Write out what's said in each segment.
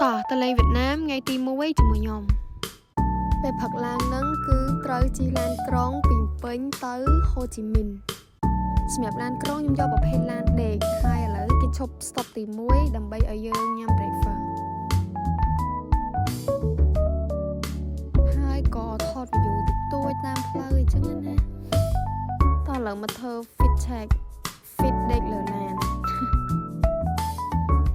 តោះទៅលេងវៀតណាមថ្ងៃទី1ជាមួយខ្ញុំពេលផឹកឡើងហ្នឹងគឺត្រូវជិះឡានក្រុងពីពេញទៅហូជីមីនសម្រាប់ឡានក្រុងខ្ញុំយកប្រភេទឡានដេកហើយឥឡូវគេឈប់ stop ទី1ដើម្បីឲ្យយើងញ៉ាំ breakfast ហើយក៏ថត view តិចតួចតាមផ្លូវអញ្ចឹងណាតោះឥឡូវមកធ្វើ fit check fit ដេកលើឡាន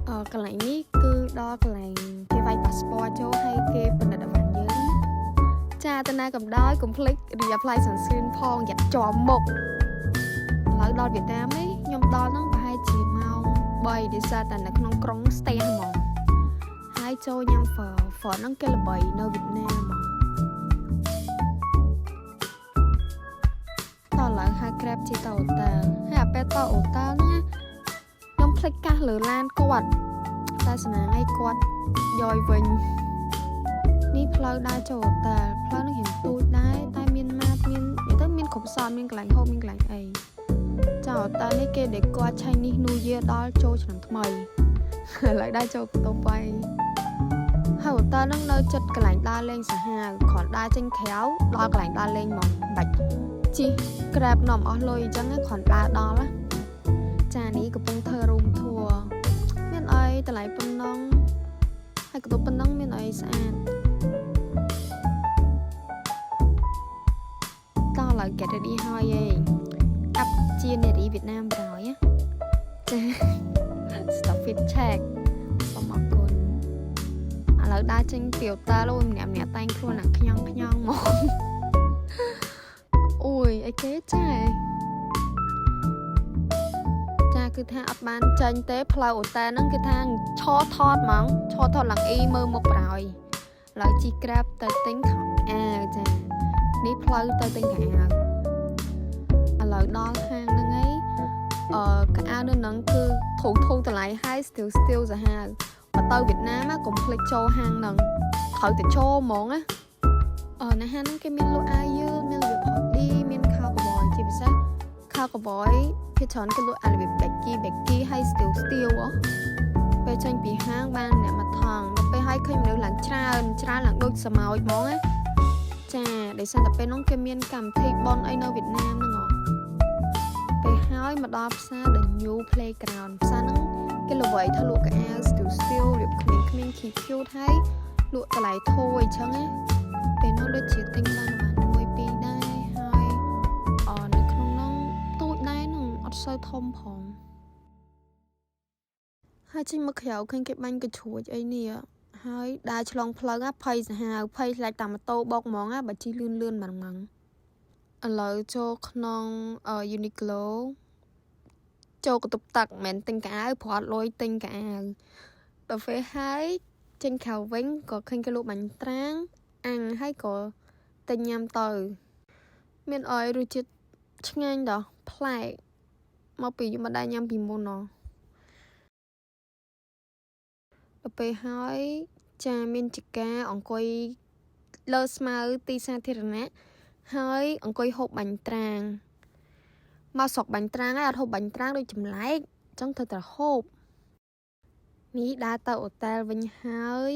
អឺកន្លែងនេះគឺដល់កន្លែងគេវាយប៉ាសពតចូលហើយគេពិនិត្យអីវ៉ាន់យើងចាទៅណាកំដោយកុំភ្លេច reapply sunscreen ផងយ៉ាត់ជាប់មុខឥឡូវដល់វៀតណាមឯងខ្ញុំដល់ហ្នឹងប្រហែលជាម៉ោង3ដោយសារតែនៅក្នុងក្រុងស្ទះហ្មងហើយចូលញ៉ាំ phở phở ហ្នឹងគេល្បីនៅវៀតណាមហ្មងតោះឡើងហៅ Grab ជិះទៅអូតែលហើយអាពេលទៅអូតែលហ្នឹងណាខ្ញុំភ្លេចកាសលើឡានគាត់តែសំណាងឲ្យគាត់យកឲ្យវិញនេះផ្លូវដើរចូលអូតែលផ្លូវហ្នឹងរៀងទូចដែរតែមានម៉ាតមាននិយាយទៅមានគ្រប់សតមានកន្លែងហូបមានកន្លែងអីចាអូតែលនេះគេដែលគាត់ Chinese New Year ដល់ចូលឆ្នាំថ្មីឥឡូវដើរចូលបន្ទប់ហើយហើយអូតែលហ្នឹងនៅចិត្តកន្លែងដើរលេងសាហាវគ្រាន់ដើរចេញក្រៅដល់កន្លែងដើរលេងហ្មងមិនបាច់ជិះ Grab នាំអស់លុយអញ្ចឹងគ្រាន់ដើរដល់ណាចានេះកំពុងធ្វើ room tour មានអីតម្លៃប៉ុណ្ណឹងហើយកន្ទប់ប៉ុណ្ណឹងមានអីស្អាតតោះឥឡូវ get ready ហើយឯងអាប់ជានារីវៀតណាមបណ្ដោយណាចា stop fit check សូមអរគុណឥឡូវដើរចេញពីអូតែលអូយម្នាក់ម្នាក់តែងខ្លួនអាខ្ញងខ្ញងមកអូយអីគេចាចាគឺថាអត់បានចេញទេផ្លូវអូតែលហ្នឹងគឺថាឈរថតហ្មងឈរថតឡើងអ៊ីមើលមុខប្រហើយឥឡូវជិះ Grab ទៅទិញខោអាវចានេះផ្លូវទៅទិញខោអាវឥឡូវដល់ហាងហ្នឹងឯងអឺខោអាវនៅហ្នឹងគឺធូរធូរតម្លៃហើយ still still សាហាវបើទៅវៀតណាមកកុំភ្លេចចូលហាងហ្នឹងត្រូវតែចូលហ្មងណាអឺនៅហាងហ្នឹងគេមានលក់អាវយឺតមានរបៀប hoodie មានខោកបយជាពិសេសខោកបយភាគច្រើនគេលក់អារបៀប baggy baggy ហើយ still still ហ៎ពេលចេញពីហាងបានអ្នកមកថងដល់ពេលហើយឃើញមនុស្សឡើងច្រើនច្រើនឡើងដូចសមោចហ្មងណាចាដោយសារតែពេលនោះគេមានកម្មវិធីបុណ្យអីនៅវៀតណាមហ្នឹងហ៎ពេលហើយមកដល់ផ្សារ The New Playground ផ្សារហ្នឹងគេល្បីថាលក់ខោអាវ still still រៀបក្មេងៗ cute cute ហើយលក់តម្លៃធូរអីចឹងណាពេលនោះដូចជាទិញបានប្រហែលមួយពីរដែរហើយអនៅក្នុងហ្នឹងទូចដែរហ្នឹងអត់សូវធំផងហើយចេញមកក្រៅឃើញគេបាញ់កាំជ្រួចអីនេះហើយដើរឆ្លងផ្លូវណាភ័យសាហាវភ័យខ្លាចតាមម៉ូតូបុកហ្មងណាបើជិះលឿនលឿនហ្មងហ្មងឥឡូវចូលក្នុង Uniqlo ចូលបន្ទប់ទឹកមិនមែនទិញខោអាវព្រោះអត់លុយទិញខោអាវដល់ពេលហើយចេញក្រៅវិញក៏ឃើញគេលក់បាញ់ត្រាងអាំងហើយក៏ទិញញ៉ាំទៅមានអីរសជាតិឆ្ងាញ់ដល់ប្លែកមកពីខ្ញុំមិនដែលញ៉ាំពីមុនណោះដល់ពេលហើយចាមានចកាអង្គុយលើស្មៅទីសាធារណៈហើយអង្គុយហូបបាញ់ត្រាងមកស្រុកបាញ់ត្រាងហើយអត់ហូបបាញ់ត្រាងដូចចម្លែកអញ្ចឹងត្រូវតែហូបនេះដើរទៅអូតែលវិញហើយ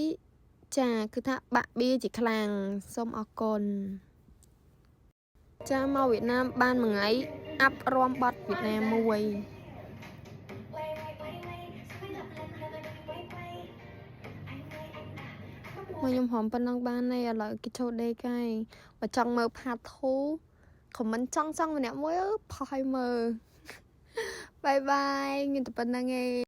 ចាគឺថាបាក់បៀជាខ្លាំងសូមអរគុណចាមកវៀតណាមបានមួយថ្ងៃអាប់រំបត់វៀតណាមមួយ មកខ្ញុំហមប៉ុណ្ណឹងបានហើយឥឡូវគេចូលដេកហើយបើចង់មើល part 2 comment ចង់ចង់ម្នាក់មួយផុសឲ្យមើល bye bye មានតែប៉ុណ្្នឹងឯង។